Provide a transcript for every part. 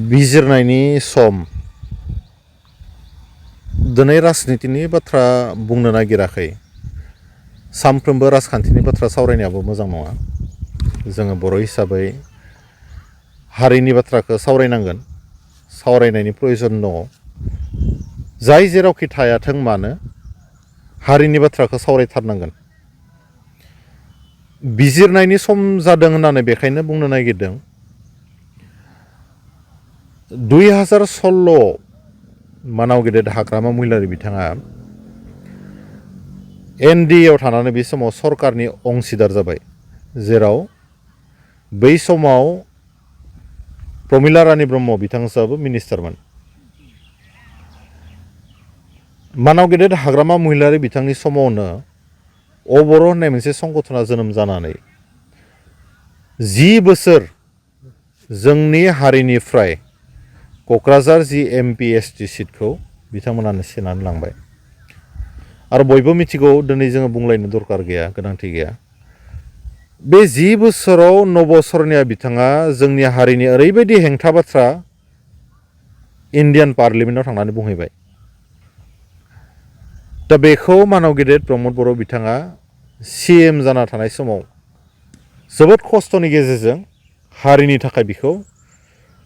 बिजिरनायनि सम दिनै राजनितिनि बाथ्रा बुंनो नागिराखै सानफ्रोमबो राजखान्थिनि बाथ्रा सावरायनायाबो मोजां नङा जोङो बर' हिसाबै हारिनि बाथ्राखौ सावरायनांगोन सावरायनायनि प्रयजन दङ जाय जेरावखि थायाथों मानो हारिनि बाथ्राखौ सावरायथारनांगोन बिजिरनायनि सम जादों होननानै बेखायनो बुंनो नागिरदों 2016 मानाव गेदेर हाग्रामा महिलारि बिथाङा एनडिएआव थानानै बे समाव सरकारनि अंसिदार जाबाय जेराव बै समाव प्रमिला रानी ब्रह्म बिथांजोआबो मिनिस्टारमोन मानाव गेदेर हाग्रामा महिलारि बिथांनि समावनो अबर' होननाय मोनसे संगठना जोनोम जानानै 10 बोसोर जोंनि हारिनिफ्राय क'क्राझार जि एमपि सिटखौ बिथांमोनानो सेनानै लांबाय आरो बयबो मिथिगौ दिनै जोङो बुंलायनो दरकार गैया गोनांथि गैया बे 10 बोसोराव नबसरनिया बिथाङा जोंनि हारिनि ओरैबायदि हेंथा बाथ्रा इन्डियान पार्लियामेन्टआव थांनानै बुंहैबाय दा बेखौ मानाव गेदेर प्रमद बर' बिथाङा सिएम जाना थानाय समाव जोबोद खस्थ'नि गेजेरजों हारिनि थाखाय बिखौ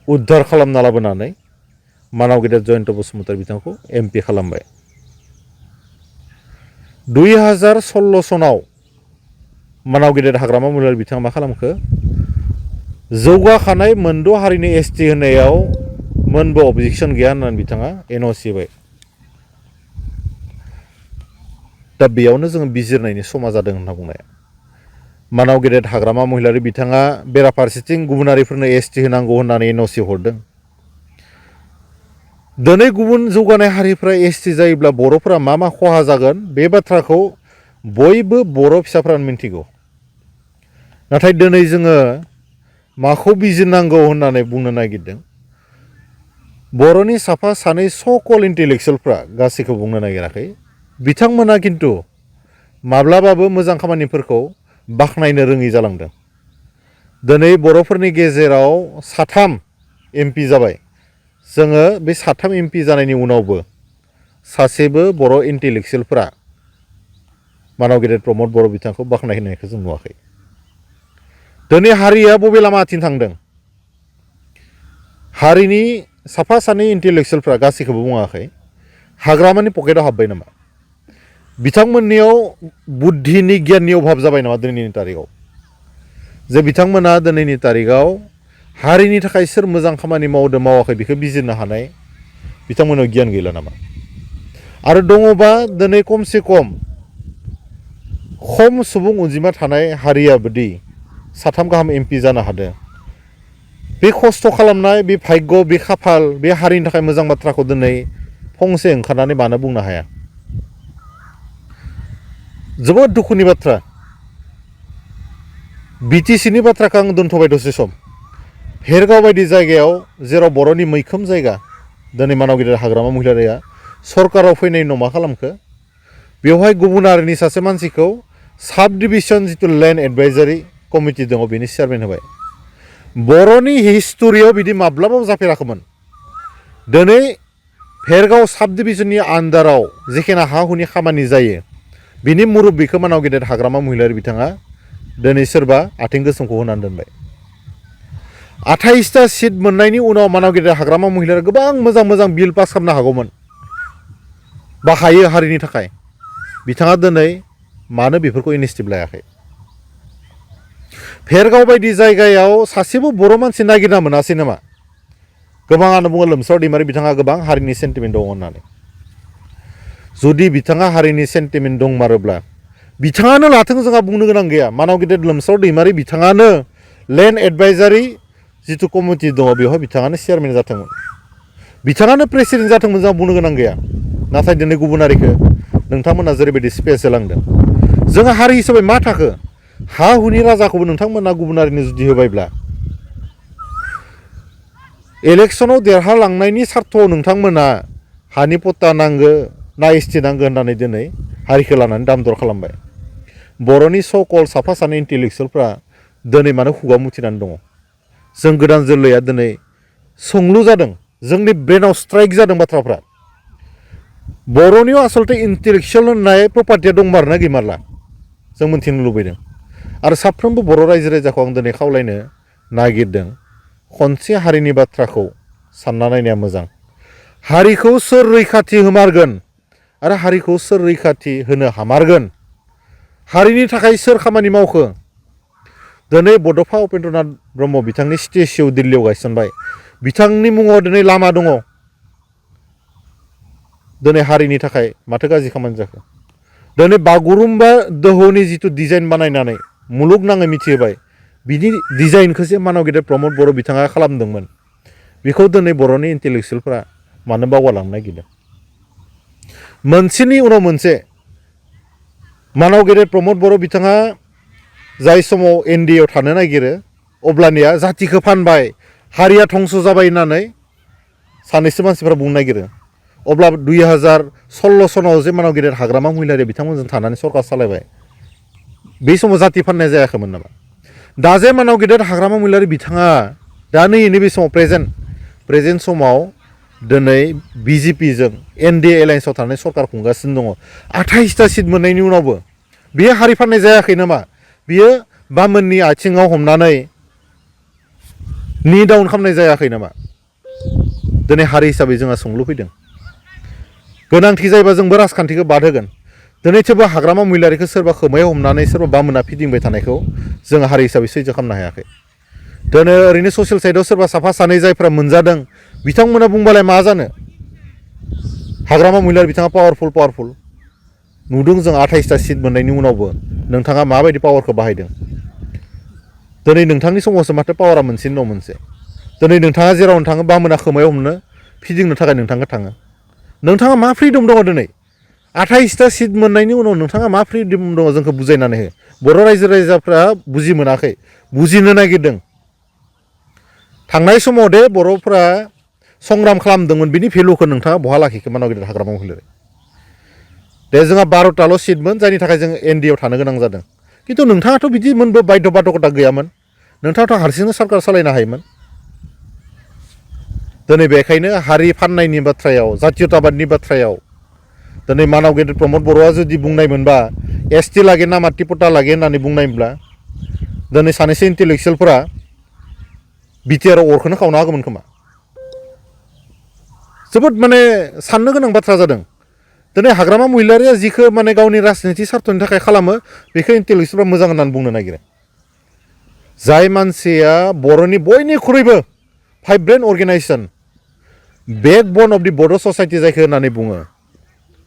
उद्धार खालामना लाबोनानै मानाव गेदेर जयन्त बसुमतारी बिथांखौ एमपि खालामबाय 2016 सनाव मानाव गेदेर हाग्रामा महिलारि बिथाङा मा खालामखो जौगाखानाय मोनद' हारिनि एसटि होनायाव मोनबो अबजेक्सन गैया होननानै बिथाङा एनअसि होबाय दा बेयावनो जोङो बिजिरनायनि समा जादों होनना बुंनाया मानाव गेदेर हाग्रामा महिलारि बिथाङा बेराफारसेथिं गुबुनारिफोरनो एसटि होनांगौ होननानै एनअसि हरदों दिनै गुबुन जौगानाय हारिफ्रा एसटि जायोब्ला बर'फोरा मा खहा जागोन बे बाथ्राखौ बयबो बर' फिसाफ्रानो मिन्थिगौ नाथाय दिनै जोङो माखौ बिजिरनांगौ होननानै बुंनो नागिरदों बर'नि साफा सानै सकल इन्टेलेक्सुवेलफ्रा गासैखौ बुंनो नागिराखै बिथांमोना खिन्थु माब्लाबाबो मोजां खामानिफोरखौ बाख्नायनो रोङि जालांदों दिनै बर'फोरनि गेजेराव 3 एमपि जाबाय जोङो बे 3 एमपि जानायनि उनावबो सासेबो बर' इन्टेलेक्सुवेलफ्रा मानाव गेदेर प्रमद बर' बिथांखौ बाख्नायहोनायखौ जों नुवाखै दिनै हारिया बबे लामाथिं थांदों हारिनि साफा सानै इन्टेलेक्सुवेलफ्रा गासैखौबो बुङाखै हाग्रामानि पकेटाव हाबबाय नामा बिथांमोननियाव बुद्धिनि गियाननि अभाब जाबाय नामा दिनैनि तारिखआव जे बिथांमोना दिनैनि तारिखआव हारिनि थाखाय सोर मोजां खामानि मावदों मावाखै बेखौ बिजिरनो हानाय बिथांमोनाव गियान गैला नामा आरो दङबा दिनै खमसे खम सुबुं अनजिमा थानाय हारियाबोदि 3 गाहाम एमपि जानो हादों बे खस्थ' खालामनाय बे भाग्य बे खाफाल बे हारिनि थाखाय मोजां बाथ्राखौ दिनै फंसे ओंखारनानै मानो बुंनो हाया जोबोद दुखुनि बाथ्रा बिटिसिनि बाथ्राखौ आं दोनथ'बाय दसे सम भेरगाव बायदि जायगायाव जेराव बर'नि मैखोम जायगा दिनै मानाव गेदेर हाग्रामा महिलारिया सरकाराव फैनायनि उनाव मा खालामखो बेवहाय गुबुन हारिनि सासे मानसिखौ साब डिभिजन जिथु लेन्ड एडभाइजारि कमिटि दङ बेनि चेयारमेन होबाय बर'नि हिस्ट'रियाव बिदि माब्लाबाबो जाफेराखैमोन दिनै भेरगाव साब डिभिजननि आन्दाराव जेखिना हा हुनि खामानि जायो बिनि मुरब्बीखौ मानाव गेदेर हाग्रामा महिलारि बिथाङा दिनै सोरबा आथिं गोसोमखौ होनानै दोनबाय 28टा सिट मोननायनि उनाव मानाव गेदेर हाग्रामा महिलारिया गोबां मोजां मोजां बिल पास खालामनो हागौमोन बाहायो हारिनि थाखाय बिथाङा दिनै मानो बेफोरखौ इनिसिएटिभ लायाखै भेरगाव बायदि जायगायाव सासेबो बर' मानसि नागिरना मोनासै नामा गोबाङानो बुङो लोमसाव दैमारि बिथाङा गोबां हारिनि सेन्टिमेन्ट दङ होननानै जुदि बिथाङा हारिनि सेन्टिमेन्ट दंमारोब्ला बिथाङानो लाथों जोंहा बुंनो गोनां गैया मानाव गेदेर लोमसाव दैमारि बिथाङानो लेन्ड एडभाइजारि जिथु कमिटि दङ बेवहाय बिथाङानो चेयारमेन जाथोंमोन बिथाङानो प्रेसिडेन्ट जाथोंमोन जोंहा बुंनो गोनां गैया नाथाय दिनै गुबुन हारिखौ नोंथांमोना जेरैबायदि स्पेस होलांदों जोङो हारि हिसाबै मा थाखो हा हुनि राजाखौबो नोंथांमोना गुबुन हारिनो जुदि होबायब्ला इलेक्सनाव देरहालांनायनि सार्थआव नोंथांमोना हानि पट्टा नांगो ना एसटि नांगो होननानै दिनै हारिखौ लानानै दाम दर खालामबाय बर'नि सकल साफा सानै इन्टेलेक्सुवेलफ्रा दिनै मानो खुगा मुथिनानै दङ जों गोदान जोलैया दिनै सोंलु जादों जोंनि ब्रेनाव स्ट्राइक जादों बाथ्राफ्रा बर'नियाव आसलथे इन्टेलेक्सुवेल होननाय प्रपार्टिया दंमारना गैमारला जों मोनथिनो लुबैदों आरो साफ्रोमबो बर' रायजो राजाखौ आं दिनै खावलायनो नागिरदों खनसे हारिनि बाथ्राखौ सानना नायनाया मोजां हारिखौ सोर रैखाथि होमारगोन आरो हारिखौ सोर रैखाथि होनो हामारगोन हारिनि थाखाय सोर खामानि मावखो दिनै बड'फा उपेन्द्रनाथ ब्रह्म बिथांनि स्टेचु दिल्लीयाव गायसनबाय बिथांनि मुङाव दिनै लामा दङ दिनै हारिनि थाखाय माथो गाज्रि खामानि जाखो दिनै बागुरुम्बा दोहौनि जिथु डिजाइन बानायनानै मुलुगनाङै मिथिहोबाय बिनि डिजाइनखौसो मानाव गेदेर प्रमद बर' बिथाङा खालामदोंमोन बेखौ दिनै बर'नि इन्टेलेक्सुवेलफ्रा मानो बावगारलांनो नागिरदों मोनसेनि उनाव मोनसे मानाव गेदेर प्रमद बर' बिथाङा जाय समाव एनडिएआव थानो नागिरो अब्लानिया जातिखौ फानबाय हारिया धंस जाबाय होननानै सानैसो मानसिफ्रा बुंनो नागिरो अब्ला 2016 सनाव जे मानाव गेदेर हाग्रामा महिलारि बिथांमोनजों थानानै सरकार सालायबाय बे समाव जाति फाननाय जायाखैमोन नामा दा जे मानाव गेदेर हाग्रामा महिलारि बिथाङा दा नैबे समाव प्रेजेन्ट समाव दिनै बिजेपिजों एनडिए एलायन्सआव थानानै सरकार खुंगासिनो दङ 28टा सिट मोननायनि उनावबो बेयो हारि फाननाय जायाखै नामा बियो बामोननि आथिङाव हमनानै नि डाउन खालामनाय जायाखै नामा दिनै हारि हिसाबै जोंहा सोंलु फैदों गोनांथि जायोबा जोंबो राजखान्थिखौ बाद होगोन दिनै थेवबो हाग्रामा महिलारिखौ सोरबा खोमायाव हमनानै सोरबा बामोना फिदिंबाय थानायखौ जों हारि हिसाबै सैज्य खालामनो हायाखै दिनै ओरैनो ससियेल साइडआव सोरबा साफा सानै जायफ्रा मोनजादों बिथांमोना बुंबालाय मा जानो हाग्रामा महिलारि बिथाङा पावारफुल नुदों जों 28टा सिट मोननायनि उनावबो नोंथाङा माबायदि पावारखौ बाहायदों दिनै नोंथांनि समावसो माथो पावारा मोनसेनि उनाव मोनसे दिनै नोंथाङा जेरावनो थाङो बामोना खोमायाव हमनो फिदिंनो थाखाय नोंथाङा थाङो नोंथाङा मा फ्रिदम दङ दिनै 28टा सिट मोननायनि उनाव नोंथाङा मा फ्रिदम दङ जोंखौ बुजायनानै हो बर' रायजो राजाफ्रा बुजि मोनाखै बुजिनो नागिरदों थांनाय समाव दे बर'फ्रा संग्राम खालामदोंमोन बिनि भेलुखौ नोंथाङा बहा लाखिखो मानाव गेदेर हाग्रामा महिलारि दे जोंहा 12टाल' सिटमोन जायनि थाखाय जों एनडिएआव थानो गोनां जादों खिन्थु नोंथाङाथ' बिदि मोनबो बाध्य बाधकता गैयामोन नोंथाङाथ' हारसिंनो सरकार सालायनो हायोमोन दिनै बेखायनो हारि फाननायनि बाथ्रायाव जातीयताबादनि बाथ्रायाव दिनै मानाव गेदेर प्रमद बर'आ जुदि बुंनायमोनबा एसटि लागे ना मातिपटा लागे होननानै बुंनायमोनब्ला दिनै सानैसो इन्टेलेक्सुवेलफोरा बिटिआरआव अरखौनो खावना होगौमोन खोमा जोबोद माने साननो गोनां बाथ्रा जादों दिनै हाग्रामा महिलारिया जिखौ माने गावनि राजनिथि सार्थनि थाखाय खालामो बेखौ इन्टेलेक्सुवेलफ्रा मोजां होननानै बुंनो नागिरो जाय मानसिया बर'नि बयनिख्रुइबो भाइब्रेन्ट अर्गेनाइजेसन बेकबन अफ दि बड' ससाइटि जायखौ होननानै बुङो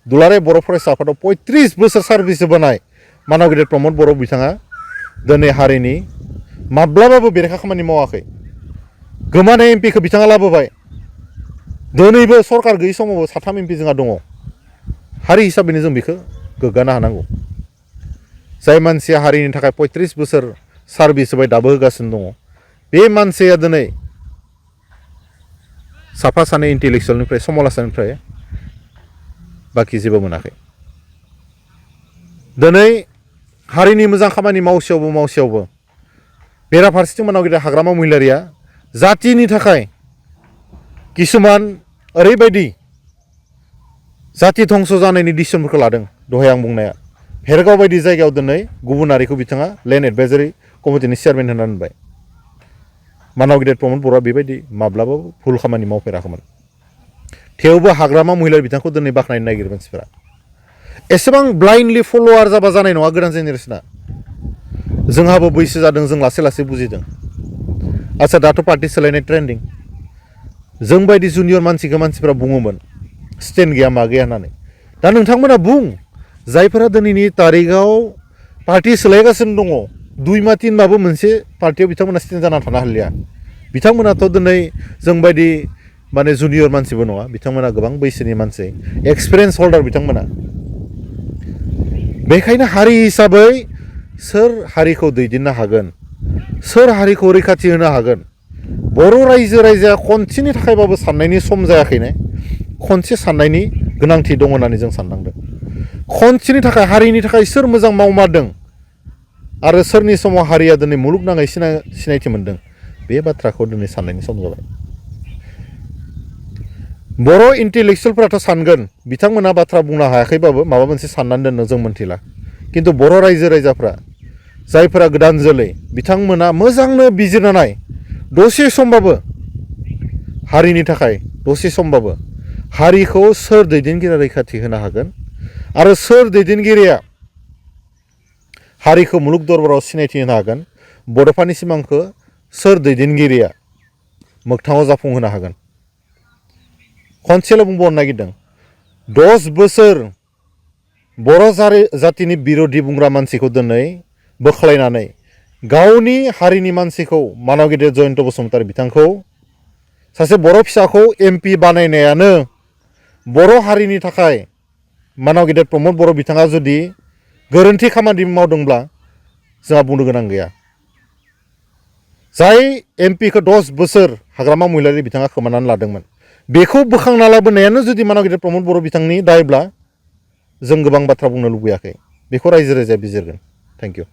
दुलाराय बर' फरायसा आफादाव 35 बोसोर सार्भिस होबोनाय मानाव गेदेर प्रमद बर' बिथाङा दिनै हारिनि माब्लाबाबो बेरेखा खामानि मावाखै गोमानाय एमपिखौ बिथाङा लाबोबाय दिनैबो सरकार गैयै समावबो 3 एमपि जोंहा दङ हारि हिसाबैनो जों बेखौ गोग्गानो हानांगौ जाय मानसिया हारिनि थाखाय 35 बोसोर सार्भिस होबाय दाबो होगासिनो दङ बे मानसिया दिनै साफा सानै इन्टेलेक्सुवेलनिफ्राय समालासानिफ्राय बाखि जेबो मोनाखै दिनै हारिनि मोजां खामानि मावसेयावबो बेराफारसेथिं मानाव गेदेर हाग्रामा महिलारिया जातिनि थाखाय किसुमान ओरैबायदि जाति धंस जानायनि डिसिसनफोरखौ लादों दहाय आं बुंनाया भेरगाव बायदि जायगायाव दिनै गुबुनारिखौ बिथाङा लेन्ड एडभाइजारि कमिटिनि चेयारमेन होननानै होनबाय मानाव गेदेर प्रमद बर'आ बेबायदि माब्लाबाबो भुल खामानि मावफेराखैमोन थेवबो हाग्रामा महिलारि बिथांखौ दिनै बाख्नायनो नागिरो मानसिफोरा एसेबां ब्लाइन्डलि फल'वार जाबा जानाय नङा गोदान जेनेरेसना जोंहाबो बैसो जादों जों लासै लासै बुजिदों आच्चा दाथ' पार्टि सोलायनाय ट्रेन्डिं जों बायदि जुनियर मानसिखौ मानसिफ्रा बुङोमोन स्टेन्ड गैया मा गैया होननानै दा नोंथांमोना बुं जायफोरा दिनैनि तारिखआव पार्टि सोलायगासिनो दङ 2 मा 3 माबो मोनसे पार्टियाव बिथांमोना स्टेन्ड जाना थानो हालिया बिथांमोनाथ' दिनै जों बायदि माने जुनियर मानसिबो नङा बिथांमोना गोबां बैसोनि मानसि एक्सपिरियेन्स हल्डार बिथांमोना बेखायनो हारि हिसाबै सोर हारिखौ दैदेननो हागोन सोर हारिखौ रैखाथि होनो हागोन बर' रायजो राजाया खनसेनि थाखायबाबो साननायनि सम जायाखैने खनसे साननायनि गोनांथि दङ होननानै जों साननांदों खनसेनि थाखाय हारिनि थाखाय सोर मोजां मावमारदों आरो सोरनि समाव हारिया दिनै मुलुगनाङै सिनायथि मोन्दों बे बाथ्राखौ दिनै साननायनि सम जाबाय। बर' इन्टेलेक्सुयेलफोराथ' सानगोन बिथांमोना बाथ्रा बुंनो हायाखैबाबो माबा मोनसे साननानै दोनदों जों मोन्थिला। खिन्थु बर' रायजो राजाफ्रा जायफोरा गोदान जोलै बिथांमोना मोजांनो बिजिरना नाय दसे समबाबो हारिनि थाखाय दसे समबाबो हारिखौ सोर दैदेनगिरिया रैखाथि होनो हागोन आरो सोर दैदेनगिरिया हारिखौ मुलुग दरबाराव सिनायथि होनो हागोन बड'फानि सिमांखौ सोर दैदेनगिरिया मोगथाङाव जाफुंहोनो हागोन। खनसेल' बुंबावनो नागिरदों 10 बोसोर बर' जातिनि बिर'धि बुंग्रा मानसिखौ दिनै बोख्लायनानै गावनि हारिनि मानसिखौ मानाव गेदेर जयन्त बसुमतारी बिथांखौ सासे बर' फिसाखौ MP बानायनायानो बर' हारिनि थाखाय मानाव गेदेर प्रमद बर' बिथाङा जुदि गोरोन्थि खामानि मावदोंब्ला जोंहा बुंनो गोनां गैया। जाय MPखौ 10 बोसोर हाग्रामा महिलारि बिथाङा खोमानानै लादोंमोन बेखौ बोखांना लाबोनायानो जुदि मानाव गेदेर प्रमद बर' बिथांनि दायब्ला जों गोबां बाथ्रा बुंनो लुबैयाखै। बेखौ रायजो राजाया बिजिरगोन। Thank you.